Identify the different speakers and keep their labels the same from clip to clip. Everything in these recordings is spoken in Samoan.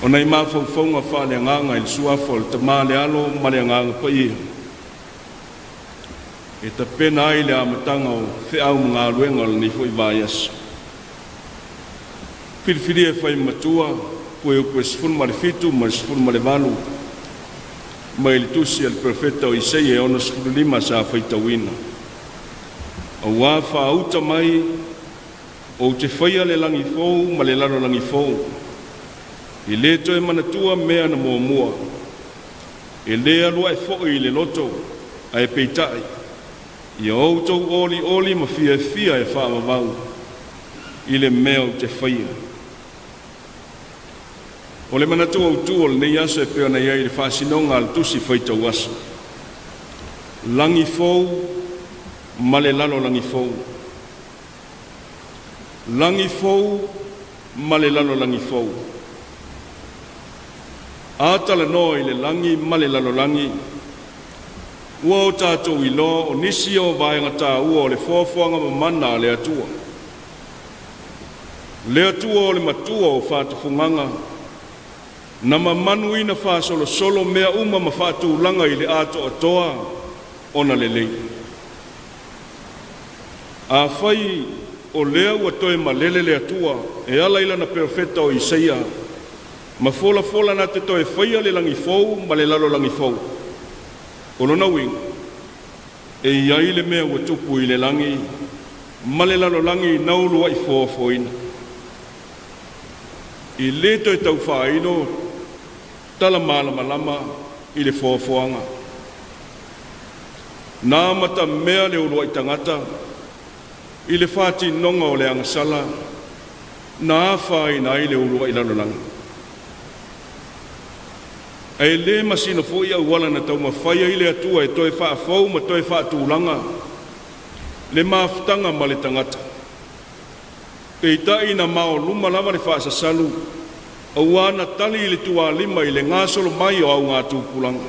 Speaker 1: O nai mafaufauga faaleagaga i le Suafa o le Tama le Alo ma le Agaga Paia, e tapena ai le amataga o feau ma galuega o lenei foi vaiaso. Filifilia e fai matua Fuaiupu 17 ma le 18 mai le Tusi a le Perofeta o Isaia e 65 sa faitauina. Auā faauta mai ou te faia le lagi fou ma le lalolagi fou, e le toe manatua mea na muamua, e le alu ae foi i le loto, ae peitai, ia outou olioli ma fiafia e faavavau i le mea ou te faia. O le manatu autu o lenei aso e pei ona i ai i le faasinoga a le Tusi Faitau Aso, Lagi fou ma le lalolagi fou. Lagi fou ma le lalolagi fou. A talanoa i le lagi ma le lalolagi, ua o tatou iloa o nisi ia o vaega taua o le foafoaga mamana a le Atua. Le Atua o le Matua o faatufugaga, na mamanuina faasolosolo mea uma ma faatulaga i le atoatoa ona lelei. Afai o lea ua toe malele le Atua e ala i lana perofeta o Isaia ma folafola na te toe faia le lagi fou ma le lalolagi fou, o lona uiga e i ai le mea ua tupu i le lagi ma le lalolagi na uluai foafoaina. E le toe tau faailo tala malamalama i le foafoaga. Na amatamea le uluai tagata i le faatinoga o le agasala na afaina ai le uluai lalolagi. Ae le masino foi auala na taumafai ai le Atua e toe faafou ma toe faatulaga le mafutaga ma le tagata. Peitai na maoluma lava le faasasalu auā na tali i le tualima i le gasolo mai o augatupulaga.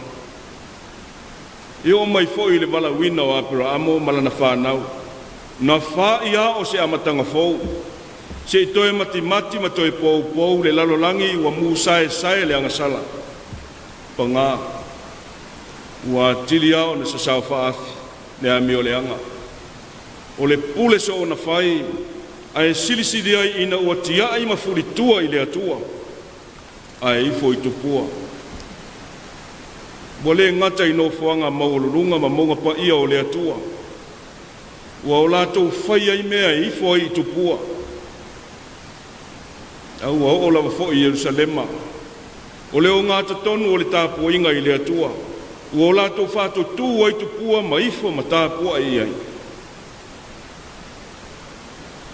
Speaker 1: E oo mai foi i le valaauina o Aperamo ma lana fanau, na fai lava o se amataga fou, se i toe matimati ma toe poupou le lalolagi ua musaesae e le agasala. Paga, ua atili lava ona sasao faaafi le amioleaga o le pule soona fai ae silisili ai ina ua tiai ma fulitua i le Atua ae ifo i tupua. Ua le gata i nofoaga maualuluga ma mauga paia o le Atua ua o latou fai ai mea e ifo ai i tupua, a ua oo lava foi i Yelusalema, o le ogatotonu o le tapuaiga i le Atua, ua o latou faatutu ai tupua ma ifo ma tapuai i ai.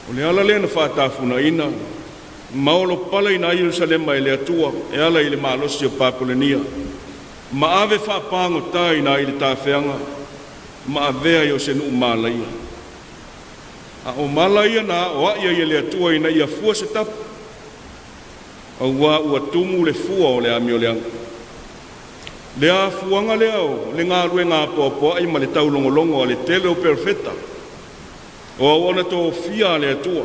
Speaker 1: O le ala lea na faatafunaina ma olopalaina ai Yelusalema e le Atua e ala i le malosi o Papelonia ma ave faapagota ai i le tafeaga ma avea ai o se nuu malaia. A o mala ia na aoai ai e le Atua ina ia fua se tapu, auā ua tumu le fua o le amioleaga. Le afuaga lea o le galuega apoapoai ma le taulogologo a le tele o perofeta o auauna tofia a le Atua,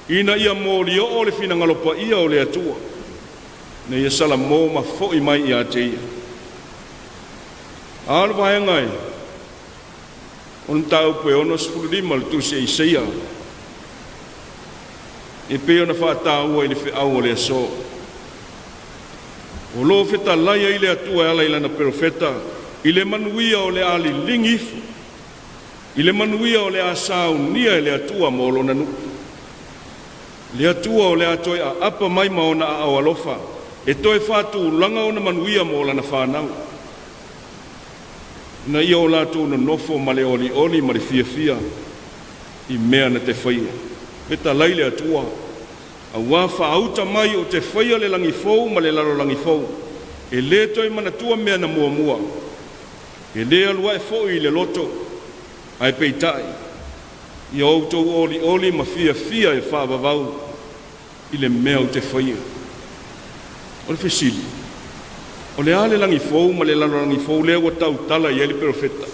Speaker 1: ina ia molioo le finagalo paia o le Atua, ina ia salamo ma foi mai ia te Ia. A o le vaega e o le mataupu e 65 o le tusi a Isaia e pei ona faataua i le feau o le aso. O lo o fetalai ai le Atua e ala i lana perofeta i le manuia o le a liligi ifo, i le manuia o le a saunia e le Atua mo lona nuu. Le Atua o le a toe aapa mai ma ona aao alofa e toe faatulaga ona manuia mo lana fanau, ina ia o latou nonofo ma le olioli ma le fiafia i mea na te faia. Fetalai le Atua, auā faauta mai ou te faia le lagi fou ma le lalolagi fou, e le toe manatua mea na muamua, e le alu ae foi i le loto, ae peitai, ia outou olioli ma fiafia e faavavau i le mea ou te faia. O le fesili, o le a le lagi fou ma le lalolagi fou lea ua tautala i ai le perofeta?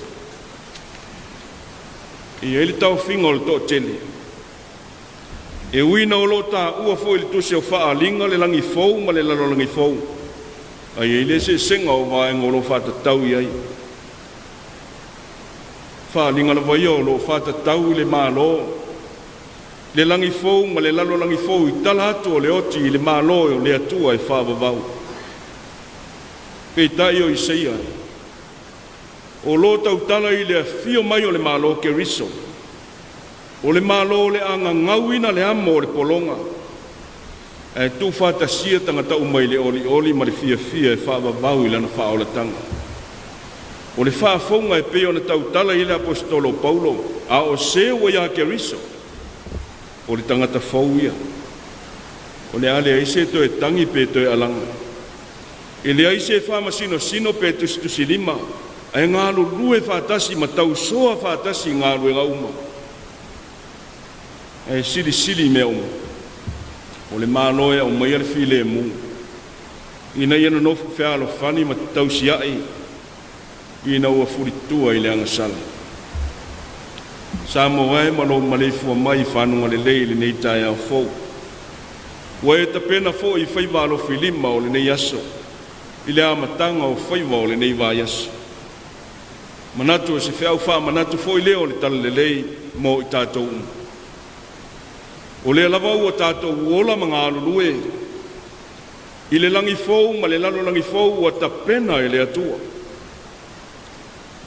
Speaker 1: E i ai le taofiga o le toatele, E ui ina o lo o taua foi i le Tusi o Faaaliga le lagi fou ma le lalolagi fou, ae i ai le eseesega o vaega o lo o faatatau i ai. O faaaliga lava ia o lo o faatatau i le Malo, le lagi fou ma le lalolagi fou i tala atu o le oti i le Malo o le Atua e faavavau. Peitai o Isaia o lo o tautala i le afio mai o le Malo o Keriso, o le Malo o le a gagauina le amo o le pologa ae tuufaatasia tagata uma i le olioli ma le fiafia e faavavau i lana faaolataga. O le faafouga e pei ona tautala i ai le Aposetolo o Paulo, a o se ua ia Keriso, o le tagata fou ia. O le a leai se toe tagi pe toe alaga, e leai se faamasinosino pe tusitusilima, ae galulue faatasi ma tausoa faatasi i galuega uma, ae silisili i mea uma, o le Malo e aumaia le filemu, ina ia nonofo fealofani ma tausiai ina ua fulitua i le agasala. Samoa e ma lou maleifua mai i fanuga lelei i lenei taeao fou, ua e tapena foi i faiva alofilima o lenei aso i le amataga o faiva o lenei vaiaso. E manatu o se feau faamanatu foi lea o le Talalelei mo i tatou uma. O lea lava ua tatou ola ma galulue i le lagi fou ma le lalolagi fou ua tapena e le Atua.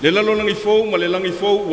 Speaker 1: Le lalolagi fou ma le lagi fou